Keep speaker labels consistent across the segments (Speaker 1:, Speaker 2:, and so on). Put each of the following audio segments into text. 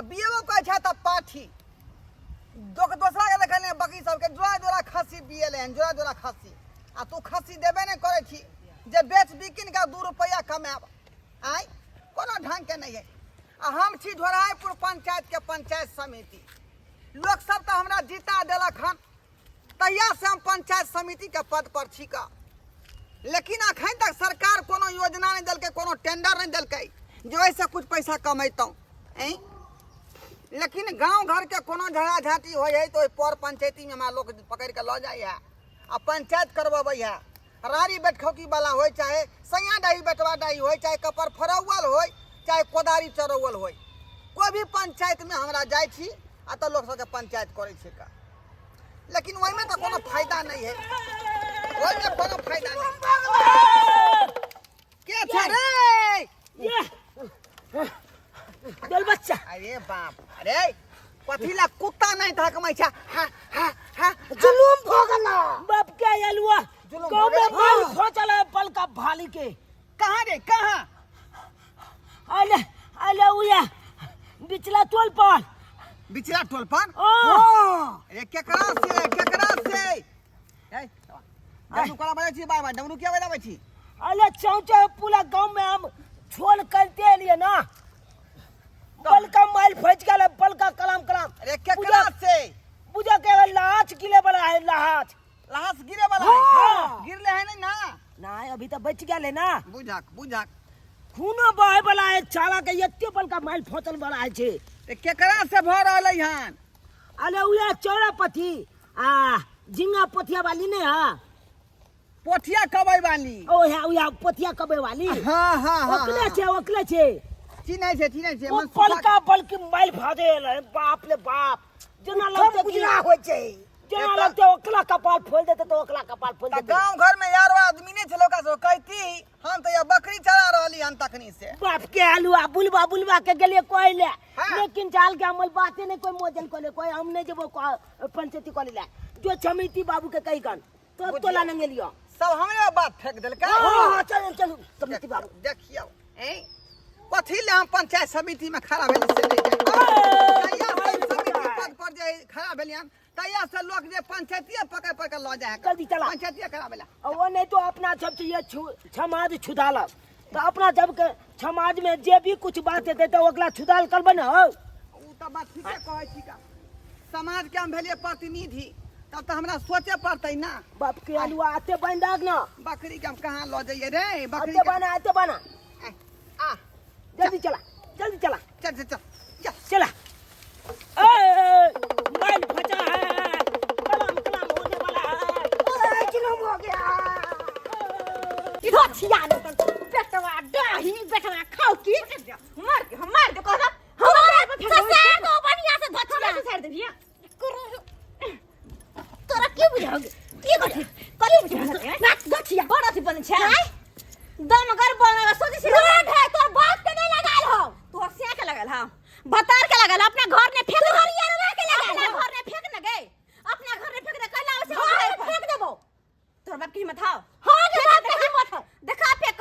Speaker 1: आ बियेबो करै छै तऽ पाठी दोसरा के देखलियै बकरी सबके जोड़ा जोड़ा खस्सी बियेलै हन, जोड़ा जोड़ा खस्सी। आ तू खस्सी देबे नहि करै छी जे बेच बिकिन कऽ 2 रुपैआ कमायब। आँय, कोनो ढङ्गके नहि है। आ हम छी ढोराईपुर पंचायतके पंचायत समिति। लोक सब तऽ हमरा जीता देलक हन, तहिया से हम पंचायत समितिके पद पर छी कऽ, लेकिन अखन तक सरकार कोनो योजना नहि देलकै, कोनो टेंडर नहि देलकै जे ओहिसँ कुछ पैसा कमैतहुँ। ऐं, लेकिन गाँव घरके कोनो झगड़ा झाँटी होइ है तऽ ओहि पर पंचायतीमे हमरा लोक पकड़ि कऽ लऽ जाइ है आ पंचायत करबबै है। राड़ी बैठौकी वाला होय, चाहे सैया डाही बेटवा डाही होय, चाहे कपर फरौअल होय, चाहे कोदारी चरौअल होय, कोई भी पंचायत में हमरा जाइ छी आ तऽ लोक सबके पंचायत करै छै का, लेकिन ओहिमे तऽ कोनो फायदा नहीं है, ओहिमे कोनो फायदा नहीं। के छै रे?
Speaker 2: ये दल बच्चा।
Speaker 1: अरे बाप, अरे कथी ला कुत्ता नहीं धकमै छै? हा हा हा,
Speaker 2: जुलुम भ गेला बाप के अलुआ।
Speaker 1: जुलुम
Speaker 2: गाँव
Speaker 1: भऽ
Speaker 2: में
Speaker 1: गेलै?
Speaker 2: माल खोचल है पलका भाली के।
Speaker 1: कहाँ रे, कहाँ?
Speaker 2: अले अले उया बिचला टोल पर।
Speaker 1: बिचला टोल पर?
Speaker 2: ओ।
Speaker 1: अरे केकरा से, केकरा से? ए, डमरू कोना बजै छी बार बार? डमरू किया बजाबै छी?
Speaker 2: अले चौचा पूरा गांव में हम छोल करते लिए ना, बलका माल फंस गेल है, बलका कलाम कलाम।
Speaker 1: अरे केकरा से?
Speaker 2: बुझा के लाच गिरे वाला है, लाच।
Speaker 1: लाश गिरे वाला है?
Speaker 2: हाँ।
Speaker 1: गिरले है नहीं ना?
Speaker 2: नहीं, अभी तो बच गेल है ना।
Speaker 1: बुझक बुझक।
Speaker 2: खूनो बहे वाला है चाला के, एते बलका माल फंसल वाला है छे।
Speaker 1: ते केकरा से भ रहलै हन?
Speaker 2: अरे उया चौड़ा पथी आ झिंगा पोथिया वाली ने। हाँ,
Speaker 1: पोथिया कबै वाली।
Speaker 2: ओ है उया पोथिया कबै वाली।
Speaker 1: हाँ हाँ हाँ,
Speaker 2: ओकले
Speaker 1: हाँ।
Speaker 2: छे, ओकले छे।
Speaker 1: चिन्है छै, चिन्है छै।
Speaker 2: ओ
Speaker 1: मन सुखा-
Speaker 2: पलका बलकी माइल भाजे है, बाप ले बाप। जेना लगते कि
Speaker 3: गुजरा होइ छै,
Speaker 2: जेना
Speaker 1: एतऽ-
Speaker 2: लगते ओकला कपाल फोल देते तो ओकला कपाल फोल
Speaker 1: तऽ
Speaker 2: देते।
Speaker 1: गाँव घर में यारो आदमी नहीं छल, ओकरा सब कहती हम तऽ या बकरी चरा रहली हन तखनी से।
Speaker 2: बाप के आलुआ बुलबा बुलबा के गेलिए कोई ले,
Speaker 1: हाँ।
Speaker 2: लेकिन जाल के अमल बाते नहीं कोई मोजन को ले, कोई हम नहीं जबो पंचायती को ले जो समिति बाबू के कही गन तो
Speaker 1: बुझियौ।
Speaker 2: तोला नहीं लियो।
Speaker 1: सब हमरे बात फेंक देलकै।
Speaker 2: हाँ हाँ, चल चल समिति बाबू।
Speaker 1: देखियौ, ऐं कथी ले हम पंचायत समिति में खड़ा भेली से नहीं जानि। जहिया से समिति पद पर जे खड़ा भेलियन तहिया से लोक जे पंचायतिये पकड़ पकड़ लऽ जाइ है।
Speaker 2: जल्दी चला।
Speaker 1: पंचायतिये कराबै ला।
Speaker 2: और वो नहीं तो अपना सब से ये समाज छुदालक तो अपना जब के समाज में जे भी कुछ बात हेतै तऽ ओकरा छुदाल करबै ने हौ।
Speaker 1: उ तऽ बात ठीके कहै छी का, समाज के हम भेलियै प्रतिनिधि, तब तऽ हमरा सोचे पड़तै ना।
Speaker 2: बाप के आलुआ आते बन दाग ना।
Speaker 1: बकरी के हम कहाँ लऽ जइयै रे? बकरी
Speaker 2: आते
Speaker 1: के-
Speaker 2: बना, आते बना।
Speaker 1: ए, आ।
Speaker 2: जल्दी चला, जल्दी चला।
Speaker 1: चल चल चल चल।
Speaker 2: चला। ए, माइल फटा है, कलाम कलाम होने वाला है।
Speaker 3: ओए, जुलुम हो गया।
Speaker 4: धोथिया ने बेटवा डाही, बेटवा खाओ की मार के, हम मार दे कहना। हमरा ससार दो बढ़िया से धोथिया ससार दे भैया। तोरा की बुझाओगे? की गठिया कली बुझाओगे ना? गठिया बड़ अथी बन छै दम अगर बनल सोचे छी रोड है। तोर बाप के नहीं लगाल हो, तोर सिया के लगाल हो, भतार के लगाल, अपना घर ने फेंक, तोहर यारवा के लगाल, अपना घर ने फेंक न गए, अपना घर ने फेंक दे कैला से घर फेंक देबो। तोर बाप की हिम्मत हो? हां के बाप के हिम्मत हो, देखा फेंक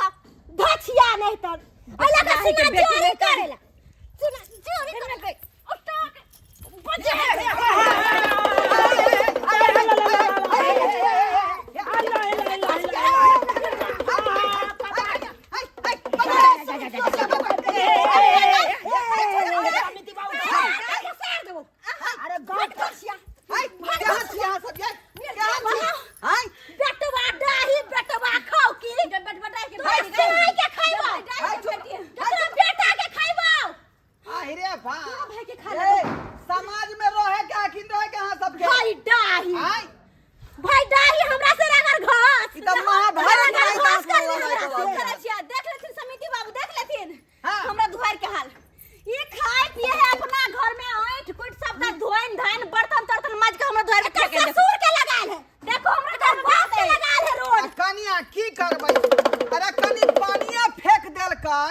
Speaker 4: धछिया नहीं त अला का सीना जोरी करेला, सीना जोरी करे उठा बजे।
Speaker 2: समिति बाबू, अरे गाँव
Speaker 1: कहाँ छी अहाँ सब यै? कहाँ छी? आँय?
Speaker 4: बेटवा डाही, बेटवा खाओ की बेटवा डाही के भाई के खाइबो, तोरा बेटा के खाइबो।
Speaker 1: आहि रे बा।
Speaker 4: भाई के खा
Speaker 1: ए,
Speaker 4: लेबो।
Speaker 1: समाज में रहे के आखिर रहे के अहाँ सबके?
Speaker 4: भाई डाही,
Speaker 1: आँय?
Speaker 4: भाई डाही हमरा से रगड़ घास।
Speaker 1: ई तऽ महाभारत
Speaker 4: रगड़
Speaker 1: में
Speaker 4: घास कर
Speaker 1: लड़ाई
Speaker 4: हमरा
Speaker 1: करवाबै
Speaker 4: से
Speaker 1: छै।
Speaker 4: करै छियै। देख लेथिन समिति बाबू, देख लेथिन
Speaker 1: हाँ।
Speaker 4: हमरा दुआर के हाल। ये खाए पिए है अपना घर में ऐंठ कुट सबका धोइन धाइन बर्तन तर्तन मज के हमरा दुआर के फेंक। ससुर के लगाल है, देखो हमरा घर बाप के लगाल है रोड।
Speaker 1: आ कनिया की करबै? अरे कनि पानिये फेंक देलकै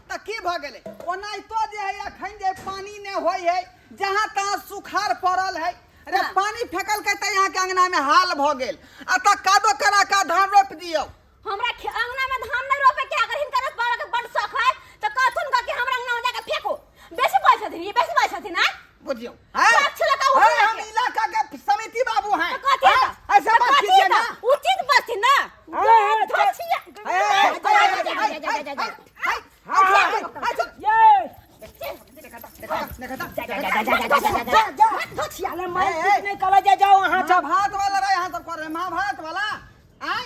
Speaker 1: तऽ की भऽ गेलै? ओनाहितो जे है अखन जे पानी नहि होइ है, जहाँ तहाँ सुखाड़ पड़ल है। अरे
Speaker 4: हाँ।
Speaker 1: पानी फेंकलकै तऽ यहाँ के अंगना में हाल भऽ गेल। आ तऽ कादो करा कऽ धान रोपि दियौ।
Speaker 4: हमरा अंगना में धान नहीं रोपे के, अगर हिनकर बाबा के बड़ शौक है तो कहथुन का कि हमरा अंगना में जाके फेंको, बेसी पैसा छथिन, ई बेसी बाजै छथिन, आँय?
Speaker 1: बुझियो हैं?
Speaker 4: पक्ष लऽ कऽ
Speaker 1: हैं,
Speaker 4: उठल
Speaker 1: हम
Speaker 4: के।
Speaker 1: इलाका के समिति बाबू हैं।
Speaker 4: तऽ कथी
Speaker 1: हैं?
Speaker 4: तऽ?
Speaker 1: ऐसे
Speaker 4: तऽ
Speaker 1: बात
Speaker 4: कथी
Speaker 1: कीजिए
Speaker 4: तऽ?
Speaker 1: ना।
Speaker 4: उचित बजथिन ना।
Speaker 2: हाँ, हाँ,
Speaker 4: धोछिया।
Speaker 1: हैं, हैं, हैं, हैं, हैं, हैं, हैं, हैं, हैं, हैं, चुप।
Speaker 2: ये
Speaker 1: देखा, देखा, देखा।
Speaker 2: जा जा
Speaker 4: धोछिया।
Speaker 2: अरे मैं
Speaker 1: ए, ए।
Speaker 2: कुछ नहीं कला जा जाओ अहाँ सब।
Speaker 1: महाभारत वाला रहे यहाँ सब कर रहे हैं, महाभारत वाला आय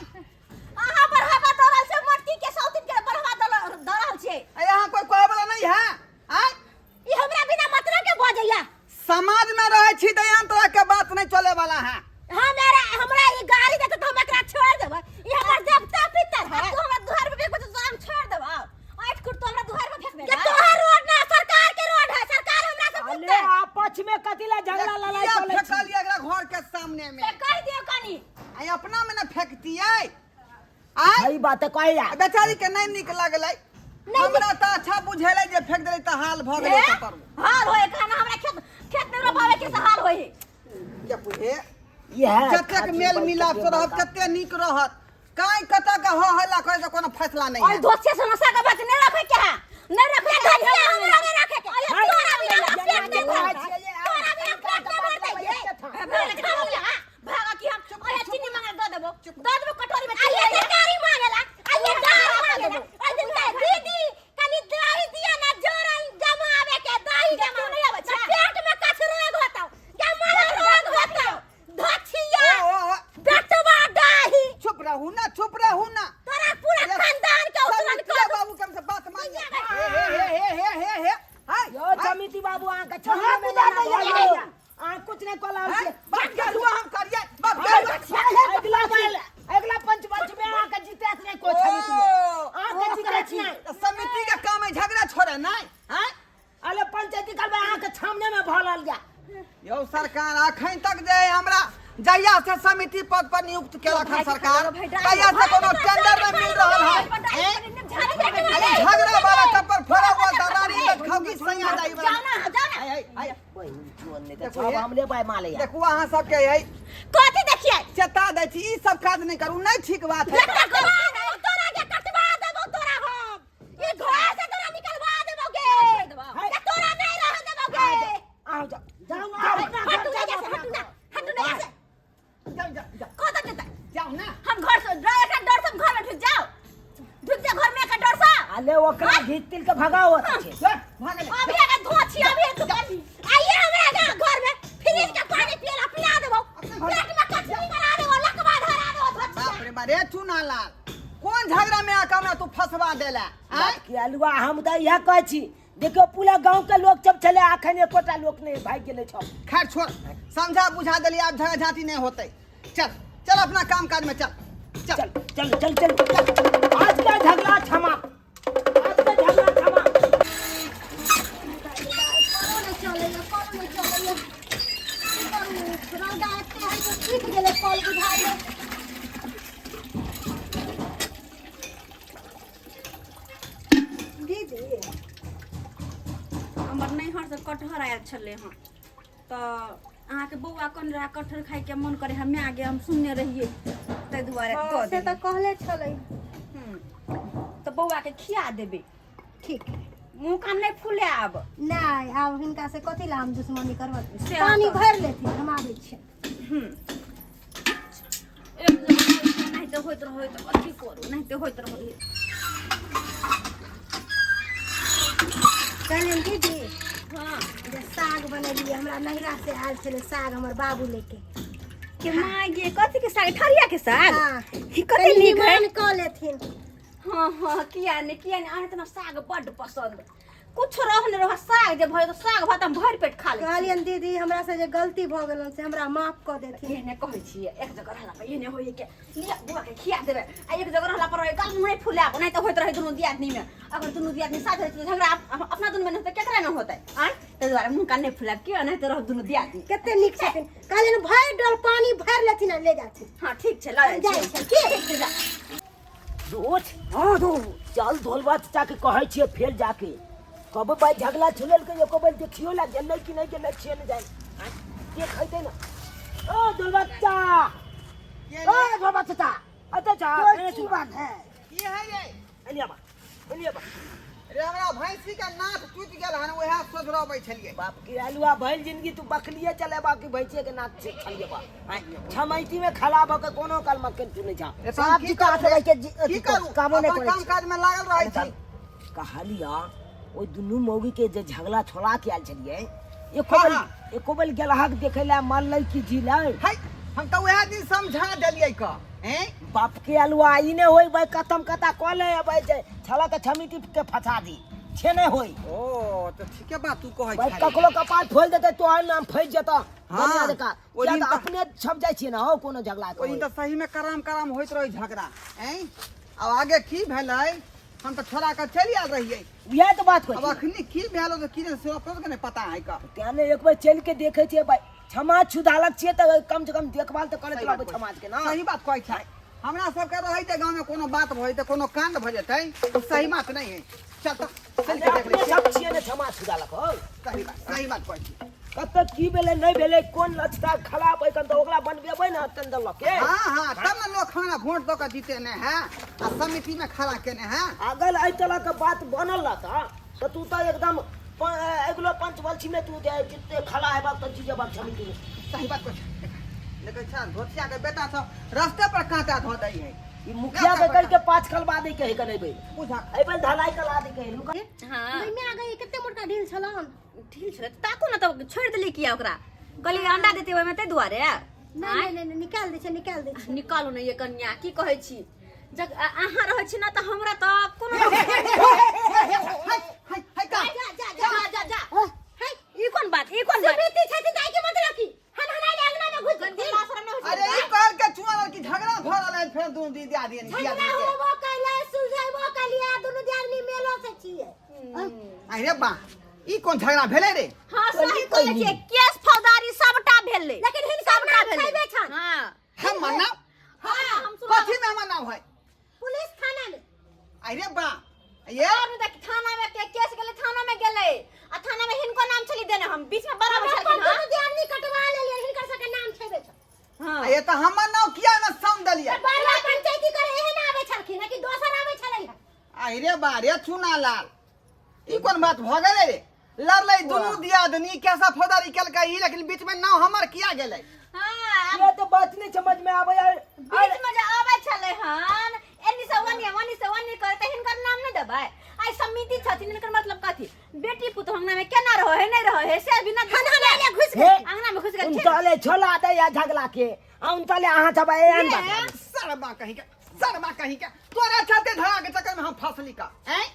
Speaker 4: अहाँ बढ़ावा दऽ रहल छियै, मोटकी के सौतिन के बढ़ावा दऽ रहल छियै।
Speaker 1: यहाँ कोई कहे वाला नहीं है आय।
Speaker 4: ई हमरा बिना मतलब के बजैया।
Speaker 1: समाज में रहे छी तऽ एहन तरह के बात नहीं चले वाला है।
Speaker 4: हमरा हमरा ई गाली देते तऽ हम एकरा छोड़ देबै। ई हमर देवता पितर है। तू हमरा दुआर पे फेंकबे तऽ हम छोड़ देबै। आँख कुट तो हमरा दुआर पे फेंकबे। ये तोहर रोड ना, सरकार के रोड है। सरकार हमरा से
Speaker 2: अरे
Speaker 4: पूछते।
Speaker 2: आपस में कथी ला झगड़ा लड़ाई
Speaker 1: किया
Speaker 2: चलै छी?
Speaker 1: फेंकलियै एकरा घर के सामने में?
Speaker 4: से कहि दियौ कनी।
Speaker 1: आई अपना में न फेंकतियै आय।
Speaker 2: सही बात है कहि जा।
Speaker 1: बेचारी के नहीं नीक लगलै। हमरा तऽ अच्छा बुझेलै जे फेंक देलै तऽ हाल भऽ गेलै।
Speaker 4: हे?
Speaker 1: करू
Speaker 4: हाल होए खाना हमरा खेत खेत में रोपावे के से हाल होए।
Speaker 1: जे बुझे
Speaker 2: इएह
Speaker 1: जतेक
Speaker 2: खातिर
Speaker 1: मेल
Speaker 2: बैठ
Speaker 1: मिलाप
Speaker 2: के
Speaker 1: से रहब
Speaker 2: बड़का।
Speaker 1: तते नीक रहत। काहे कतऽ के हो हल्ला करे से कोनो फैसला नहीं
Speaker 4: और
Speaker 1: है।
Speaker 4: दोस्त से नशा के बात नहीं रखे के है, नहीं रखे के है, हमरा नहीं रखे के। अरे तोरा बिना हमरा पेट नहीं भरतै, तोरा बिना पेट नहीं भरतै। ये भाग भाग की हम अरे चीनी मांगे दऽ देबो, दऽ देबो कटोरी में। आइए तरकारी मांगेला, आइए दाल मांगेला। ओइ दिन कहे दीदी कनी दही दिया ना, जोरन जमावे के दही जमा नहीं आबै छै, पेट में कछ रोग होतौ, जमावे रोग होतौ। धछिया
Speaker 1: ओ, ओ, ओ,
Speaker 4: बेटवा डाही।
Speaker 1: चुप रहू ना, चुप रहू ना।
Speaker 4: तोरा पूरा
Speaker 1: अरे,
Speaker 4: खानदान के उसलन
Speaker 1: समितिया
Speaker 4: कर।
Speaker 1: बाबू के हमसे बात मानिए। हे हे हे हे हे हे हे हाय।
Speaker 2: यो समिति बाबू अहाँ के छामने में
Speaker 1: बुझा
Speaker 2: लेना
Speaker 1: दैया।
Speaker 2: भऽ गेल। अहाँ कुछ नहीं कऽ रहल छियै।
Speaker 1: बाप के हुआ हम करिए, बाप के हुआ।
Speaker 2: अगिला साल अगिला पंचवर्ष में अहाँ के जीतैत नहीं कोई समिति में। अहाँ के जीतैत नहीं।
Speaker 1: तऽ समिति के काम है झगड़ा छोड़े नहीं हैं?
Speaker 2: अरे पंचायती करबै अहाँ के सामने में भऽ रहल या।
Speaker 1: यौ सरकार अखन तक जे हमरा जहिया से समिति पद पर नियुक्त केलक हन सरकार तहिया से कोनो टेंडर नहीं मिल रहल है। हैं? अरे झगड़ा वाला कपर फोड़ा हुआ ददारी में खौगी सैया जाई वाला।
Speaker 4: जाना जाना।
Speaker 1: आय, आय, आय।
Speaker 2: बहिन चोर नहीं तऽ
Speaker 1: देखू
Speaker 2: सब
Speaker 1: हे।
Speaker 2: हम लेबै माल या।
Speaker 1: देखू अहाँ सबके है
Speaker 4: कथी देखिए?
Speaker 1: चेता दै छी, ई सब काज नहीं करू, नहीं ठीक बात है।
Speaker 4: कटवा देबो तोरा के, कटवा देबो तोरा हम। ई घर से तोरा निकलवा देबो गे। के तोरा नहीं रह देबो गे।
Speaker 2: आओ जाओ जाओ जाओ अपना घर।
Speaker 4: हटू
Speaker 2: जाओ
Speaker 4: नहीं से,
Speaker 2: अपना
Speaker 4: हटू ना,
Speaker 2: घर।
Speaker 4: हटू नहीं से।
Speaker 1: जाओ जाओ जाओ।
Speaker 4: कत जेतै?
Speaker 1: जाओ ना।
Speaker 4: हम घर से डर, एकरा डर से हम घर में ढुक जाओ, ढुक जाओ घर में एकरा डर से।
Speaker 2: अले ओकरा घीच तिल के भगाओ ओतऽ छै।
Speaker 1: चल, भाग ले।
Speaker 4: अभी अगर धो छी अभी तू आइए हमरा गाँव घर में फ्रिज के पानी पियला पिया देबो, पेट में कचरी करा देबो, लकवा धरा देबो। धो
Speaker 1: बाप रे बाप रे चुना लाल, कोन झगड़ा में आके हमरा तू फंसवा देला आँय?
Speaker 2: की अलुआ हम तऽ इएह कहै छी, देखियौ पूरा गाँव के लोक सब छलै, अखन एकोटा लोक नहि भागि गेलै सब।
Speaker 1: खैर छोड़, समझा बुझा देली, आब झगड़ा झांटी नहीं होते। चल चल अपना काम काज में चल चल।
Speaker 2: चल चल चल चल। आज का झगड़ा क्षमा, आज का झगड़ा क्षमा।
Speaker 3: कलो नहि चलैया, कलो नहि चलैया। की करू? रौदा एते है तऽ सुखि गेलै कल बुझाइए। दीदी
Speaker 4: हमर नैहरसँ कटहर आयल छलै हँ, तऽ अहाँके बौआ कन रहए कटहर खाइके मन करे हमे आगे, हम सुनने रहियै ताहि दुआरे
Speaker 3: हँ,
Speaker 4: दऽ
Speaker 3: से
Speaker 4: देली।
Speaker 3: तऽ कहले छलै।
Speaker 4: तऽ बौआके खिया देबै।
Speaker 3: ठीक।
Speaker 4: मुँह कान नहि फूले आब।
Speaker 3: नहि, आब हिनका से कथी ला हम दुश्मनी करबै?
Speaker 4: से
Speaker 3: पानी
Speaker 4: तऽ-
Speaker 3: भरि लेथिन, हम आबै छियै।
Speaker 4: एक जगह नहि तऽ होइत रहै तऽ कथी करू, नहि तऽ होइत रहै।
Speaker 3: कहलियनि दीदी
Speaker 4: हँ
Speaker 3: जे साग बनेलियै, हमरा नैहरा से आयल छलै साग हमर बाबू लेके।
Speaker 4: के माय गे, कथी के साग? ठरिया के साग?
Speaker 3: हँ।
Speaker 4: ई कते
Speaker 3: कनि
Speaker 4: नीक है।
Speaker 3: निमन कऽ लेथिन।
Speaker 4: हँ हँ, किया नहि, किया नहि। अहाँके तऽ हमरा साग बड्ड पसन्द, कुछ रह नहि रह साग जे भऽ जेतै, साग भात हम भरि पेट खा लै छी।
Speaker 3: कहलियनि दीदी, हमरा से जे गलती भऽ गेलनि से हमरा माफ कऽ देथिन।
Speaker 4: एहने कहै छियै, एक जगह रहला पर एहने होइए के लिअ बौआ के खिया देबै, आ एक जगह रहला पर गाल मुँह नहि फुलायब, नहि तऽ होइत रहै दुनू दियादनी मे। अगर दुनू दियादनी साथ रहै छै तऽ झगड़ा अपना दुनू मे नहि होतै, केकरा मे होतै? आँय, ताहि दुआरे मुँह कान नहि फुलायब, किया नहि तऽ रहब दुनू दियादनी।
Speaker 3: कते नीक छथिन। कहलियनि भरि डोल पानी भरि लेथिन आ ले जाथिन।
Speaker 4: हँ ठीक छै, लऽ
Speaker 3: जाइ
Speaker 4: जाइ
Speaker 3: छी।
Speaker 4: छी। ठीक छै, जा।
Speaker 2: दोस्त हँ दो चल धोलबा चाचा के कहै छियै, फेर जाके कहबै भाई झगड़ा छुलेलकै, एको बेर देखियो ला गेलै कि नहि गेलै, छियै नहि जाय देखैतै ने। ओ धोलबा चाचा, ओ धोलबा चाचा, अतऽ जा।
Speaker 3: की बात है?
Speaker 1: की है ये?
Speaker 2: एलिया बा, एलिया बा।
Speaker 1: रे हमरा भैंसी के नाक टूटि गेल हन, उएह सोझरबै छलियै।
Speaker 2: बाप के आलुआ भइल जिंदगी तू बकलिए चलेबा कि भैंसिए के नाक से छलिएबा? आँय, छमैती में खला भ के कोनो काल मक्खन तू नहीं जा।
Speaker 1: रे तहन
Speaker 2: बाप
Speaker 1: की
Speaker 2: जी का
Speaker 1: करू रे?
Speaker 2: हाथ के
Speaker 1: की करू?
Speaker 2: कामो नहीं
Speaker 1: अपन
Speaker 2: करै
Speaker 1: काम
Speaker 2: छी।
Speaker 1: काज में लागल रहै छी।
Speaker 2: कहलिया ओहि दुनू मौगी के जे झगड़ा छोड़ा के आयल छलियै, एको
Speaker 1: हाँ,
Speaker 2: बेल
Speaker 1: हाँ।
Speaker 2: एको बेल गेलहक देखै लए मरलै कि जीलै?
Speaker 1: है, हम तऽ उएह दिन समझा देलियै क हैं।
Speaker 2: बाप के अलुआ ई नहि होय भाई, कतम कता कऽ ले अबै छै छला के छमिटी के फंसा दी छे नहि होय।
Speaker 1: ओ तऽ ठीके बात तू कहै
Speaker 2: भाई
Speaker 1: छाली।
Speaker 2: ककरो कपार फोल देतै तोहर नाम फंसि जेतऽ।
Speaker 1: हाँ,
Speaker 2: बढ़िआँ जकाँ।
Speaker 1: ओहि
Speaker 2: किया
Speaker 1: दिन
Speaker 2: तऽ अपने छप जाइ छियै ने हौ कोनो झगड़ा के
Speaker 1: ओहि दिन
Speaker 2: होय।
Speaker 1: तऽ सही में कराम कराम होइत रहै झगड़ा हैं। आब आगे की भेलै, हम तऽ छोड़ा कऽ चलि आयल रहियै।
Speaker 2: इएह तऽ बात कहै
Speaker 1: अब
Speaker 2: छी।
Speaker 1: अखनी की भेल तऽ की नहि से अपनो के नहि पता है का।
Speaker 2: तें ने एक बेर चलि के देखै छियै भाई, क्षमा छुधालक छियै तऽ कम से कम देखभाल तऽ करैत
Speaker 1: सही बात
Speaker 2: रहबै
Speaker 1: कहै
Speaker 2: समाज के ना।
Speaker 1: सही बात कहै छै। हमरा सबके रहै जे गाँव में कोनो बात भऽ जेतै, कोनो कांड भऽ जेतै, तऽ सही बात नहि है। चल तऽ चलि के देख लै
Speaker 2: अपने
Speaker 1: छियै।
Speaker 2: सब छियै ने क्षमा छुधालक हौ।
Speaker 1: सही बात, सही बात कहै छी।
Speaker 2: कतऽ की भेलै नहि भेलै, कोन लचका खराब है तऽ ओकरा बनबेबै ने अत्यंत लऽ के।
Speaker 1: हाँ हाँ, तब ने लोग खाना वोट दऽ कऽ जीते ने है आ समिति में खड़ा केने है।
Speaker 2: अगर एहि तरह के बात बनल रहता तऽ तू तऽ एकदम अगिलो पंचवंशी में तू जे जितने खड़ा हेबा तऽ जीजेबा समिति में।
Speaker 1: सही बात कहै छै। देखै छ धोतिया के बेटा सब रस्ते पर कांटा धो दै है।
Speaker 2: ई मुखिया के कहि के पाँच खलबा दै के है कने बे।
Speaker 1: बुझा
Speaker 2: एहि बेर धलाई कला दै के है लुका।
Speaker 4: हाँ।
Speaker 3: गई में आ गई, कते मोटका ढील छलन।
Speaker 4: ढील छलै तऽ ताकू ने, तब छोड़ि देलियै किया ओकरा? कहलियै अंडा देतै ओहिमे, ताहि दुआरे।
Speaker 3: नहीं नहीं नहीं, निकाल दै छै, निकाल दै छै।
Speaker 4: निकालू ने ये कन्या, की कहै छी? जब अहाँ रहै छी ने तऽ हमरा तऽ कोनो
Speaker 1: है है है का
Speaker 3: जा जा
Speaker 4: जा जा जा।
Speaker 3: है
Speaker 4: ई कोन बात, ई कोन बात?
Speaker 3: समिति छथि तऽ के मतलब की हन हनाइ अंगना में घुस
Speaker 4: गंदी
Speaker 3: गेल।
Speaker 4: लाशरम नहि होइ छै।
Speaker 1: अरे ई कहल के चुआ लड़की झगड़ा भऽ रहल है, फेर दुनू दी दियादनी
Speaker 3: झगड़ा
Speaker 1: दियादनी के।
Speaker 3: होबो कैले, सुलझाइबो कैलिए, दुनू दियादनी मेलो से छियै।
Speaker 1: अरे बा, ई कोन झगड़ा भेलै रे?
Speaker 4: हाँ सही कहै छियै, केस फौजदारी सबटा भेलै,
Speaker 3: लेकिन हिनकर
Speaker 4: सबटा
Speaker 3: नाम
Speaker 4: भेलै।
Speaker 3: छेबे छनि।
Speaker 4: हाँ
Speaker 1: हम मनाउ?
Speaker 4: हाँ, हम सुना।
Speaker 1: कथी में हमर नाम है?
Speaker 3: पुलिस थाना में।
Speaker 1: अरे बा ये
Speaker 4: और देख थाना में के केस गेलै, थाना में गेलै आ थाना में हिनको नाम छली देने, हम बीच में बड़ा
Speaker 3: हम
Speaker 4: छलखिन।
Speaker 3: अपन
Speaker 4: हाँ
Speaker 3: दुनू दियादनी कटवा लेलियै, हिनकर सबके नाम छेबे छनि।
Speaker 4: हाँ
Speaker 1: ये तऽ हमर नाम किया ने सम देलियै?
Speaker 3: बार बार पंचायती करे एहन आबै छलखिन है कि दोसर आबै छलै है।
Speaker 1: अरे बा रे चुना लाल, ई कोन बात भऽ गेलै रे? लड़लै दुनू दियादनी, कैसा फौजदारी केलकै ई, लेकिन बीच में नाम हमर किया गेलै?
Speaker 4: हाँ
Speaker 2: ये तो बात नहीं समझ में आवे यार।
Speaker 4: बीच में जे आबै छलै हन एनी से ओनी, ओनी से ओनी करे तऽ हिनकर नाम नहि देबै? आइ समिति छथिन, हिनकर मतलब कथी? बेटी पुतोह अंगना में केना रहै है, नहि रहै है से बिना
Speaker 3: हनहनाइले घुसि
Speaker 2: हे,
Speaker 3: गेल।
Speaker 4: अंगना में घुसि गेल।
Speaker 2: उनतले छोला दे या झगड़ा के आ उनतले अहाँ सब एहन बात।
Speaker 1: सरबा कहीं के, सरबा कहीं के, तोरा चलते झगड़ा के चक्कर में हम फंसली का हैं।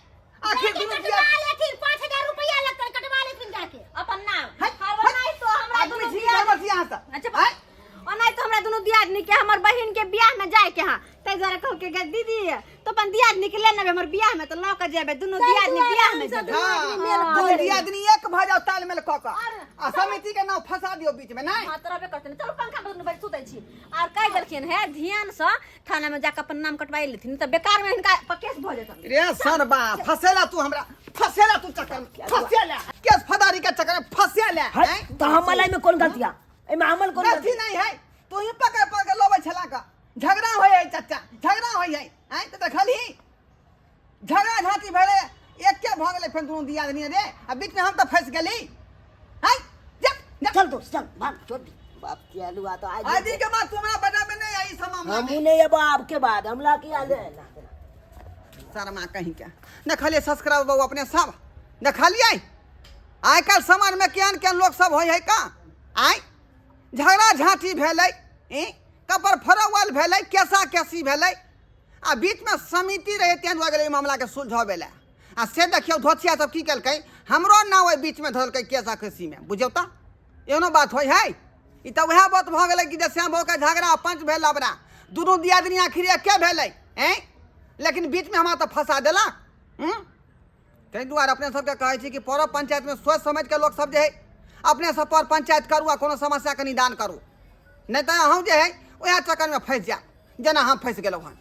Speaker 1: आखिर
Speaker 3: जाके
Speaker 1: दुनू
Speaker 3: कटवा
Speaker 1: दिया
Speaker 3: लेथिन, 5000 रुपया लगतै, कटवा लेथिन जाके
Speaker 4: अपन नाम।
Speaker 1: है,
Speaker 4: हर
Speaker 1: है।
Speaker 4: ओनाहि तो हमरा
Speaker 1: आदमी
Speaker 4: दुनू
Speaker 1: छी
Speaker 4: दियाद
Speaker 1: गड़बड़ छी अहाँ सब।
Speaker 4: अच्छा
Speaker 1: आँय?
Speaker 4: ओनाहि तो हमरा दुनू दियादनी के हमर बहिन के बियाह में जाय के हां, ताहि दुआरे कहल के गे दीदी तो अपन दियादनी के लेने हमर बियाह में तऽ लऽ के जेबै दुनू
Speaker 3: ताहि
Speaker 4: दियादनी
Speaker 3: दुआरे
Speaker 4: बियाह में
Speaker 3: हमसब
Speaker 4: जेबै।
Speaker 3: दुनू
Speaker 1: हाँ,
Speaker 3: आदमी मेल
Speaker 1: दुनू
Speaker 3: कऽ लेलियै।
Speaker 1: दियादनी एक भऽ जाओ तालमेल कऽ कऽ आ समिति के नाम फंसा दियौ बीच में। नहि
Speaker 4: हाँ तऽ रहबे करतै ने। चलू पंखा पर दुनू बैठ सुतै छी। आर कहि देलखिन हे ध्यान से थाना में जाके अपन नाम कटवाई लेथिन, तऽ बेकार में हिनका पर केस भऽ जेतनि।
Speaker 1: रे सरबा, फंसेला तू हमरा, फंसेला तू चक्कर में, फंसेला केस फदारी के चक्कर में फंसेला।
Speaker 2: है,
Speaker 1: हैं?
Speaker 2: तऽ हमर एहिमे कोन गलती है? एहिमे हमर कोन
Speaker 1: गलती
Speaker 2: गलती
Speaker 1: नहीं है, तू ही पकड़ पकड़ के लबै छला का झगड़ा होय है चाचा, झगड़ा होय है। हैं तऽ देखलही झगड़ा झांटी भेलै, एके भऽ गेलै फेर दुनू दियादनी रे आ बीच में हम तऽ फंसि गेली। हैं, जा जा।
Speaker 2: चल दोस्त चल, भाग छोड़ दी। बाप के आलू तो आज
Speaker 1: आइ दिन के बाद तू हमरा बजाबे नहीं आई सब मामला
Speaker 2: हमू
Speaker 1: में।
Speaker 2: नहीं अब आपके बाद हमला की आले ना।
Speaker 1: शर्मा कहीं के देखलिए सब्सक्राइब बाबू अपने सब देखलिए आइ काल्हि समाज में केहन केहन लोग सब होइ है का। आइ झगड़ा झांटी भेलै, ई कपर फरौल भेलै, केसा केसी भेलै आ बीच में समिति रहे तें दुआरे गेलै मामला के सुलझाबै लए। आ से देखियौ धोतिया सब की केलकै, हमरो नाम ओहि बीच में धरलकै केसा केसी में। बुझियौ तऽ एहनो बात होइ है? ई तऽ वएह बात भऽ गेलै कि जे श्याम भाव के झगड़ा पंच भेल लबड़ा, दुनू दियादनी आखिर एके भेलै हैं, लेकिन बीच में हमरा तऽ फंसा देलक। ताहि दुआरे अपने सबके कहै छी कि पर पंचायत में सोच समझ के लोक सब जे है अपने सब पर पंचायत करू आ कोनो समस्या के निदान करू, नहि तऽ अहूँ जे है वएह चक्कर में फंसि जायब जेना हम फंसि गेलहुँ हन।